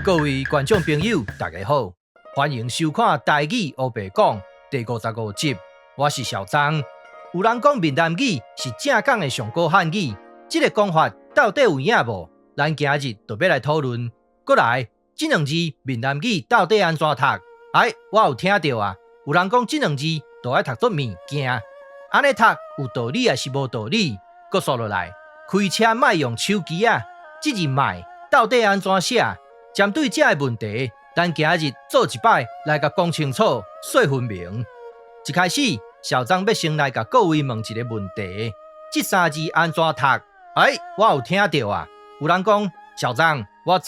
各位觀眾朋友，大家好，歡迎收看《台語烏白講》第55集。我是小張。有人講閩南語是正港的上古漢語，這个講法到底有影無？咱今日就欲來討論。閣來，這兩字閩南語到底按怎讀？哎，我有聽著啊，有人講這兩字都愛讀做物件，按呢讀有道理抑是無道理？閣煞落來，開車莫用手機仔，這字莫到底按怎寫？針對這个問題，咱今日做一擺來共講清楚、說分明。一開始，小張欲先來共各位問一个問題：這三字按怎讀？哎，我有聽著啊，有人講小張，我知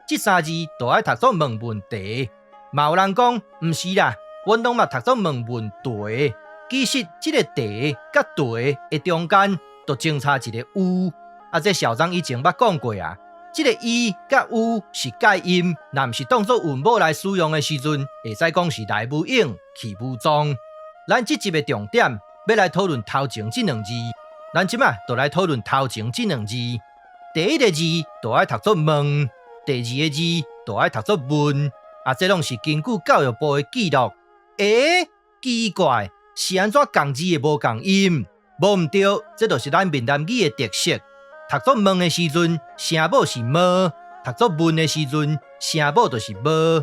這三字都愛讀做問問題。嘛有人講毋是啦，阮攏嘛讀做問問題。其實這个題佮題的中間都相差一个 u。啊，這小張以前捌講過啊。這个 i 佮 u 是介音，若毋是當做韻母來使用的時陣，會使講是來無影去無蹤。咱這集的重點欲來討論頭前這兩字，咱這馬就來討論頭前這兩字。第一个字就愛讀做問，第二个字就愛讀做問。啊，這攏是根據教育部的記錄。欸，奇怪，是按怎仝字會無仝音？無毋對，這就是咱閩南語的特色。讀做問的時陣，聲母是麼；讀做問的時陣，聲母就是無。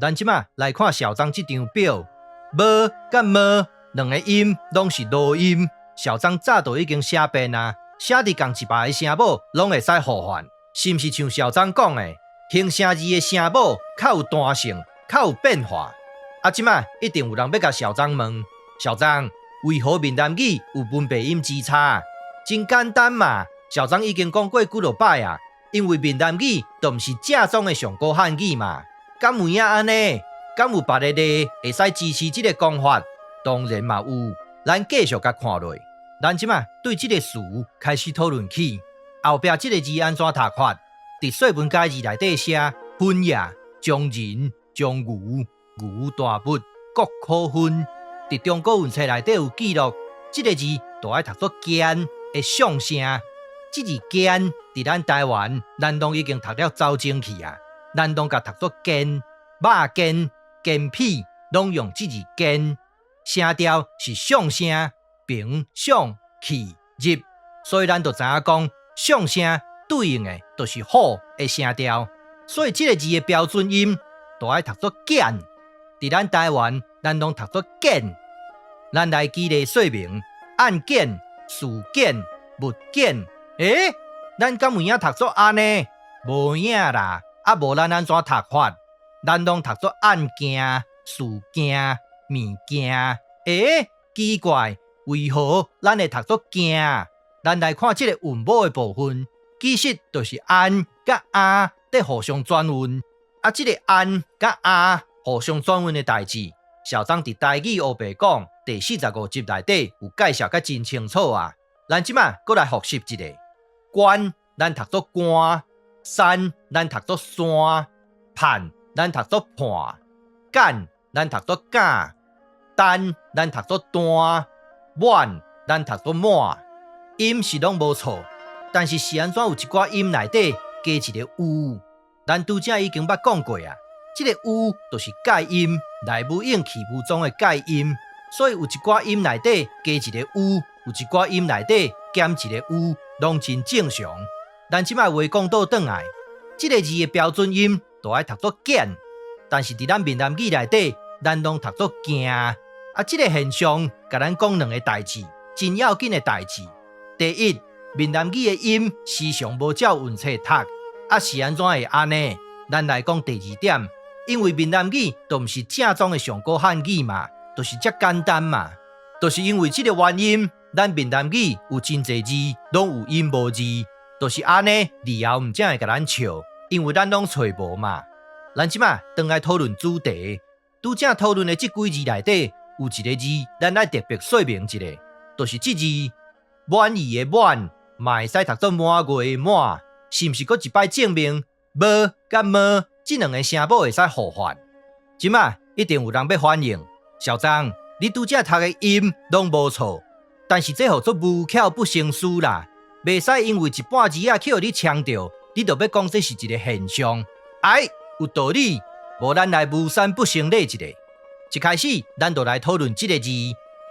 咱這馬來看小張這張表，無佮麼兩个音攏是濁音。小張早就已經寫遍啊，寫佇仝一排的聲母攏會使互換，是毋是像小張講的，形聲字的聲母較有彈性，較有變化？啊，這馬一定有人欲共小張問，小張為何閩南語有文白音之差？真簡單嘛！小張已經講過幾落擺啊，因為閩南語就毋是正宗的上古漢語嘛。敢有影按呢？敢有別个例會使支持這个講法？當然嘛有。咱繼續共看落，咱這馬對這个詞開始討論起。後壁這个字按怎讀法？佇《說文解字》內底寫：分也，將人、將牛、牛大物，各可分。佇中國文冊內底有記錄，這个字都愛讀做堅的上聲。這字堅佇咱台灣，咱攏已經讀了走精去啊！咱攏共讀做堅、肉堅、堅痞，攏用這字堅。聲調是上聲，平、上、氣、入，所以咱就知影講上聲對應的就是虎的聲調。所以這个字的標準音都愛讀做堅。佇咱台灣，咱攏讀做見。咱來舉例說明：案件、事件、物件。欸，咱敢有影讀做按呢？無影啦，啊無咱按怎讀法？咱攏讀做案件、事件、物件。欸，奇怪，為何咱會讀做件？咱來看這个韻母的部分，其實就是按佮啊佇互相轉韻。啊，這个按佮啊互相轉韻的代誌，小張佇台語烏白講第45集內底有介紹甲真清楚啊。咱這馬閣來複習一下。關咱讀做關，山咱讀做山，盼咱讀做盼，敢咱讀做敢，單咱讀做單，滿咱讀做滿。音是攏無錯，但是是按怎有一寡音內底加一个 u？咱拄才已經捌講過啊，這个 u 就是介音，來無影去無蹤的介音，所以有一寡音內底加一個 u，有一寡音內底減一个 u，攏真正常。咱這擺話講倒轉來，這个字的標準音都愛讀做見，但是佇咱閩南語內底，咱攏讀做驚。啊，這个現象共咱講兩个代誌，真要緊的代誌。第一，閩南語的音時常無照韻冊讀，啊是按怎會按呢？咱來講第二點，因為閩南語就毋是正宗的上古漢語嘛，就是遮簡單嘛，就是因為這个原因。咱閩南語有真濟字攏有音無字，就是按呢，日後毋才會共咱笑，因為咱攏揣無嘛。咱這馬轉來討論主題，拄才討論的這幾字內底，有一个字咱愛特別說明一下，就是這字滿意的滿，嘛會使讀做滿月的滿，是毋是閣一擺證明無佮麼這兩个聲母會使互換？這馬一定有人欲反應，小張，你拄才讀的音攏無錯。但是這號做無巧不成書啦，袂使因為一半字仔去予你搶著，你就欲講這是一个現象。哎，有道理，無咱來無三不成禮一下。一開始，咱就來討論這個字。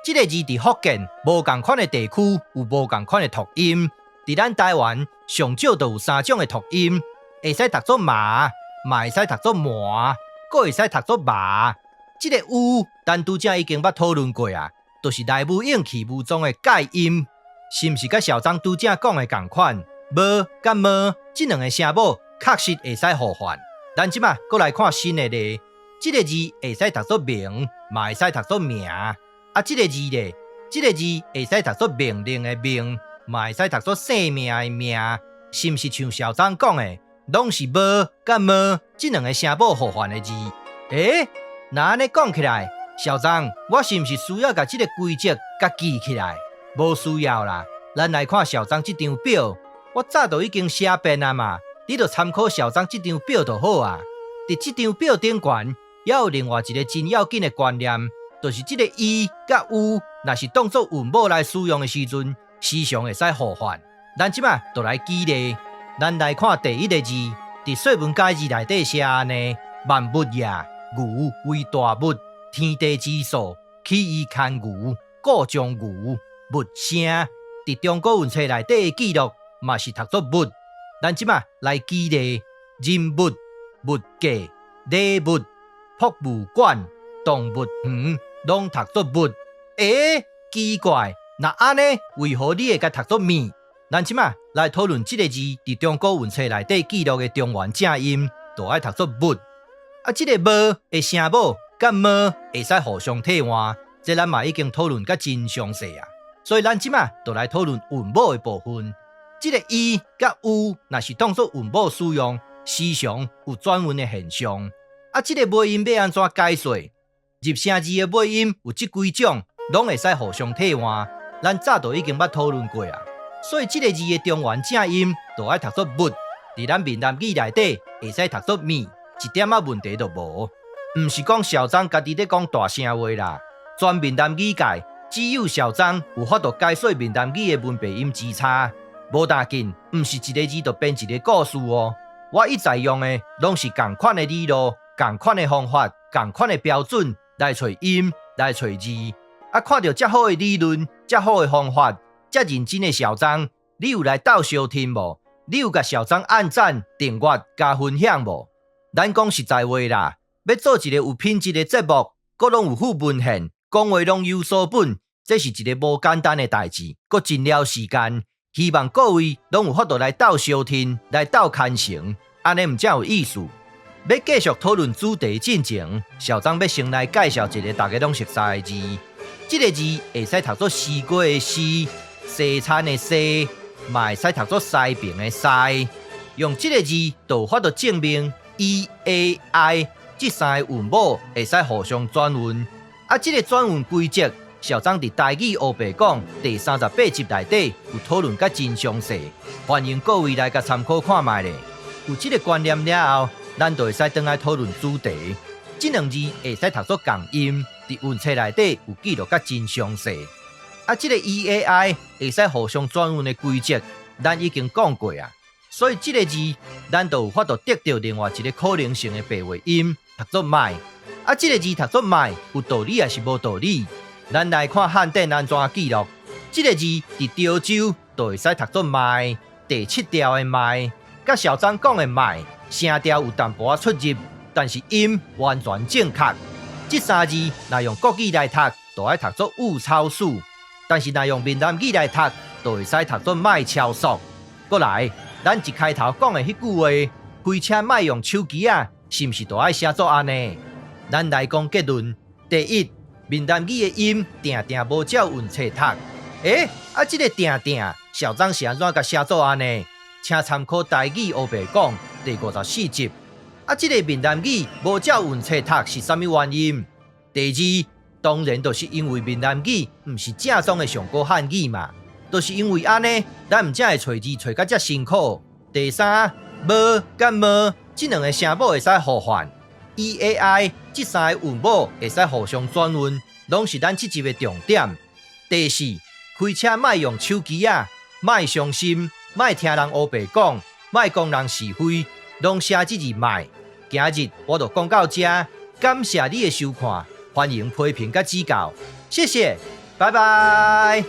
這個字佇福建無仝款的地區有無仝款的讀音。佇咱台灣上少就有三種的讀音，會使讀做麻，嘛會使讀做麻，閣會使讀做麻。這個烏，咱拄才已經捌討論過啊，就是內母應氣無中的介音，是毋是佮小張拄才講的仝款？無佮麼這兩個聲母確實會使互換。咱這馬閣來看新的例，這個字會使讀做名，嘛會使讀做名。啊，這個字咧，這個字會使讀做命令的命，嘛會使讀做姓名的命，是毋是像小張講的，攏是無佮麼這兩個聲母互換的字？欸，若按呢講起來，小張，我是毋是需要共這個規則共記起來？無需要啦，咱來看小張這張表，我早就已經寫遍啊嘛，你就參考小張這張表就好啊。佇這張表頂懸，猶有另外一個真要緊的觀念，就是這個 E 佮 U，若是當做韻母來使用的時陣，時常會使互換。咱這馬就來舉例，咱來看第一個字，佇說文解字內底寫按呢：萬物也，牛為大物，天地之數，起以牽牛，故將牛物聲。佇中國文冊內底的記錄，嘛是讀做物。咱這馬來舉例，人物、物價、禮物、博物館、動物園，攏讀做物。欸，奇怪，若按呢，為何你會共讀做物？咱這馬來討論這個字，佇中國文冊內底記錄的中原正音，就愛讀做物。啊，這個無的聲母佮麼會使互相替換，這咱嘛已經討論甲真詳細啊。所以咱這馬就來討論韻母的部分。這個 E 佮 U 若是當做韻母使用，時常有轉韻的現象。啊，這個尾音欲按怎解說？入聲字的尾音有這幾種，攏會使互相替換。咱早就已經捌討論過啊。所以這個字的中原正音就愛讀做物，佇咱閩南語內底會使讀做物，一點仔問題都無。毋是講小張家己咧講大聲話啦，全閩南語界只有小張有法度解說閩南語的文白音之差。無要緊，毋是一個字就編一個故事哦。我一再用的攏是仝款的理路、仝款的方法、仝款的標準來揣音、來揣字。啊，看著遮好的理論、遮好的方法、遮認真的小張，你有來鬥相聽無？你有共小張按讚、訂閱、加分享無？咱講實在話啦，欲做一個有品質的節目，閣攏有附文獻，講話攏有所本，這是一個無簡單的代誌，閣真了時間。希望各位攏有法度來鬥相聽，來鬥牽成，按呢毋才有意思。欲繼續討論主題進前，小張欲先來介紹一個大家攏熟悉的字。這個字會使讀做西瓜的西，西餐的西，嘛會使讀做西平的西。用這個字就有法度證明 E A I 這三个韻母會使互相轉韻。啊，這個轉韻規則，小張佇台語烏白講第38集內底有討論甲真詳細，歡迎各位來共參考看覓咧。有這個觀念了後，咱就會使轉來討論主題。這兩字會使讀做仝音，佇文冊內底有記錄甲真詳細。啊，這個 E A I 會使互相轉韻的規則，咱已經講過啊。所以這個字，咱就有法度得著另外一個可能性的白話音，讀做莫。啊，這個字讀做莫，有道理抑是無道理？咱來看漢典按怎記錄，這個字佇潮州就會使讀做邁，第七調的邁，佮小張講的莫聲調有淡薄仔出入，但是音完全正確。這三字若用國語來讀，就愛讀做勿超速；但是若用閩南語來讀，就會使讀做莫超速。閣來，咱一開頭講的彼句話，開車莫用手機仔，是毋是就愛寫做按呢？咱來講結論，第一，閩南語的音定定無照韻冊讀。欸，啊，這個定定，小張是按怎共寫做按呢？請參考台語烏白講第54集。啊，這個閩南語無照韻冊讀是啥物原因？第二，當然就是因為閩南語毋是正宗的上古漢語嘛，就是因為按呢，咱毋才會揣字揣甲遮辛苦。第三，無佮麼這兩个聲母會使互換，E A I 這三个韻母會使互相轉韻，攏是咱這集的重點。第四，開車莫用手機仔，莫傷心，莫聽人烏白講，莫講人是非，攏寫這字莫。今日我就講到這，感謝你的收看，歡迎批評佮指教，謝謝，拜拜。